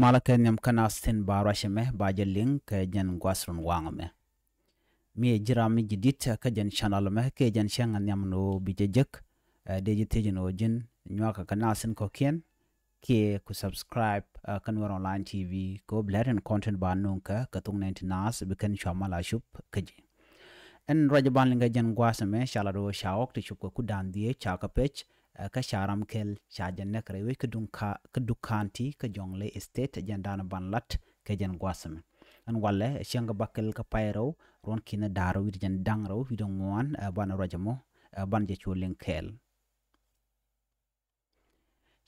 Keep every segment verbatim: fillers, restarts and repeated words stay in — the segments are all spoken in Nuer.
Malä kɛ nhiam kä naath tin ba ruac ɛmɛ ba jɛ liŋ kɛ jɛn gua̱th run waŋ ɛmɛ. Mi ɛ ji̱ ram mi ji̱ di̱t kä jɛn channel ɛmɛ kiɛ jɛn cäŋ ɛ nhiam ni ɣöö bi jɛ jek, ɛ dee ji̱ thiec ni ɣöö ji̱n nyuakä kä naath tin kɔ̱kiɛn kiɛ ku subscribe kä Nuer Online T V kɛ ɣöö bi lɛr in content ba nuŋ kä kɛ thok nɛn ti naath bi kɛn cua mal a cup kä ji̱. Ɛn ruac ban liŋ kɛ jɛn gua̱th ɛmɛ ca lat ɣöö ca ɣɔk ti cup kɛ ku da̱ŋ dhieec ca kɛ pec, ɛ kä ca ram kɛl ca jɛ näk rɛy wec kä Duk County kä Jonglei State. Jɛn da̱a̱n ban lat kɛ jɛn gua̱th ɛmɛ. Ɛn walɛ ɛ cäŋ kɛ bäkɛl kä pay rɛw ruɔ̱n ki̱n da̱r wi̱cdɛ jɛn da̱ŋ rɛw wi̱cdɛ ŋuan, ɛ banɛ ruac ɛmɔ, ɛ banɛ jɛ cu liŋ kɛɛl.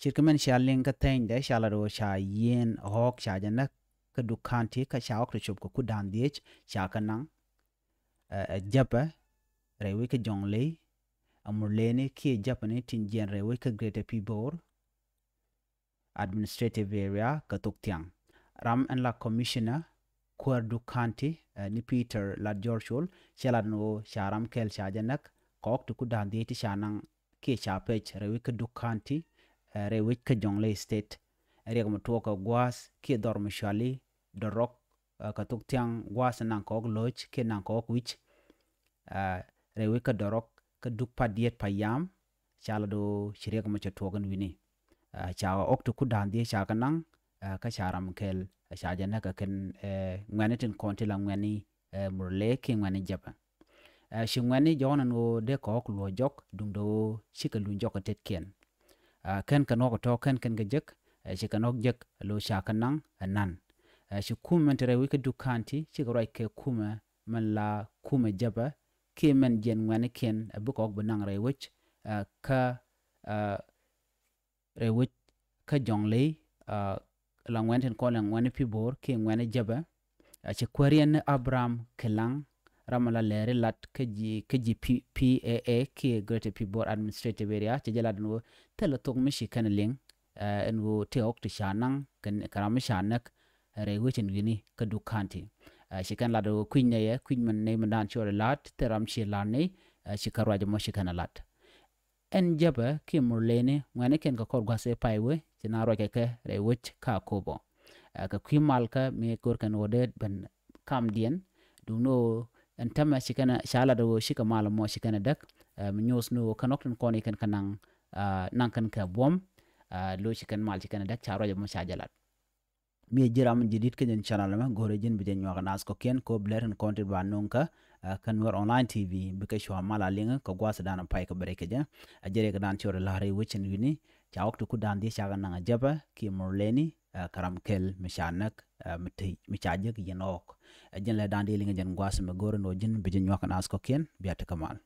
Ce̱tkɛ mɛn ca liŋ kä thɛnydɛ ca lat ɣöö ca yieen ɣɔ̱ɔ̱k ca jɛ näk kä Duk County kä ca ɣɔk ti cup kɛ ku da̱ŋ dhieec ca kɛ naŋ, ɛ, ɛ Jäpɛ rɛy wec kä Jonglei, ɛ Murleni kiɛ Jäpɛ ni tin jiɛn rɛy wec kä Greater Pibor Administrative Area kɛ thok thiaŋ. Ram ɛn la Commissioner kuäär Duk County, ɛ, ni Peter Lat Jɔr Col cɛ lat ni ɣöö ca ram kɛl ca jɛ näk kɛ ɣɔk ti ku da̱ŋ dhieec ti ca naŋ kiɛ ca pec rɛy wec kä Duk County, ɛ, rɛy wec kä Jonglei State. Ɛ riɛk mi tuɔɔk kɛ gua̱a̱th kiɛ dhɔr mi cuali dɔrɔk, ɛ, kɛ thok thiaŋ gua̱a̱th naŋ kɛ ɣɔk lo̱c kiɛ naŋ kɛ ɣɔk wi̱c, ɛ, rɛy wec kä dɔrɔk kä Duk Padiet Payam. Ca lat ɣöö ci riɛk mi cɛ tuɔɔk ɛn wi̱ni, ɛ, ca ɣɔk ti ku da̱ŋ dhieec ca kɛ naŋ, ɛ, kä ca ram kɛl, ɛ, ca jɛ näk kɛ kɛn, ɛ, ŋuɛ̈ni tin kɔn ti la ŋuɛ̈ni, ɛ, Murle kiɛ ŋuɛ̈ni Jäpɛ. Ɛ, ci ŋuɛ̈ni jɔ̱ɔ̱n ɛn ɣöö dee kɛ ɣɔk luɔ̱c jɔk duundɛ ɣöö cikɛ luny jɔk kɛ tetkiɛn. Ɛ, kɛn kɛn ɣɔk tɔ̱ kɛn kɛn kɛ jek, ɛ, ci kɛn ɣɔk jek lo̱ ca kɛ naŋ ɛ na̱n. Ɛ, ci kumɛ mɛn te rɛy wec kä Duk County cikɛ ruac kɛ kumɛ mɛn la kumɛ Jäpɛ kiɛ mɛn jiɛn ŋuɛ̈nikiɛn, ɛ, bikɛ ɣɔk bi naŋ rɛy wec, ɛ, kä, ɛ, rɛy wec kä Jonglei, ɛ, la ŋuɛ̈ni tin kɔn la ŋuɛ̈ni Pibor kiɛ ŋuɛ̈ni Jäpɛ. Ɛ, ci kuääriɛn ni Abraham Kilaŋ ram mi la lɛri lat kä ji̱, kä ji̱ P-, P A A kiɛ Greater Pibor Administrative Area cɛ jɛ lat ɛn ɣöö thilɛ thok mi ci kɛn liŋ, ɛ, ɛn ɣöö tëë ɣɔk ti ca naŋ kɛ, kɛ ram mi ca näk rɛy wec ɛn wi̱ni kä Duk County. Ɛ, ci kɛn lat ɣöö kui̱ny nɛy ɛ, kui̱ny mɛn nɛy mɛn da̱a̱n ci ɣɔt ɛ la̱t thil ram ci la̱t nɛy, ɛ, ci kɛ ruac ɛmɔ ci kɛn ɛ la̱t. Ɛn Jäpɛ kiɛ Murleni ŋuɛ̈nikiɛn kɛ kɔr gua̱th ëë pay wec ci na ruac kɛ kɛ rɛy wec kä Akobo. Ɛ, kɛ kui̱ mal kä mi go̱r kɛn ɣöö dee ben kamdiɛn duundɛ ɣöö ɛn tämɛ ci kɛn ca lat ɣöö cikɛ mal ɛmɔ ci kɛn ɛ däk, ɛ, mi nyuɔth ni ɣöö kɛn ɣɔk tin kɔn i̱ kɛn kɛ naŋ, ɛ, naŋ kɛn kɛ buɔ̱m, ɛ, lo̱ ci kɛn mal ci kɛn ɛ däk ca ruac ɛmɔ ca jɛ lat. Mi ɛ ji̱ ram ji̱ di̱t kä jɛn channel ɛmɛ go̱rɛ ji̱n bi jɛ nyuak naath kɔ̱kiɛn kɛ ɣöö bi lɛr in kɔn ti ba nuŋ kä, ɛ, kä Nuer Online T V bikɛ cua mal a liŋä kɛ gua̱a̱th dan pay kɛ bɛrɛ kɛ jɛ. Ɛ jɛ rɛy kɛ dan ci ɣɔt ɛ la̱r rɛy wec ɛn wi̱ni ca ɣɔk ti ku da̱ŋ dhieec ca kɛ naŋ ɛ Jäpɛ kiɛ Murleni, ɛ, kɛ ram kɛl mi ca näk, ɛ, mi te, mi ca jek yɛn ɣɔk. Ɛ jɛn lɛ dan di liŋä jɛn gua̱a̱th ɛmɛ go̱rɛ ni ɣöö ji̱n bi jɛ nyuak naath kɔ̱kiɛn bia tekɛ mal.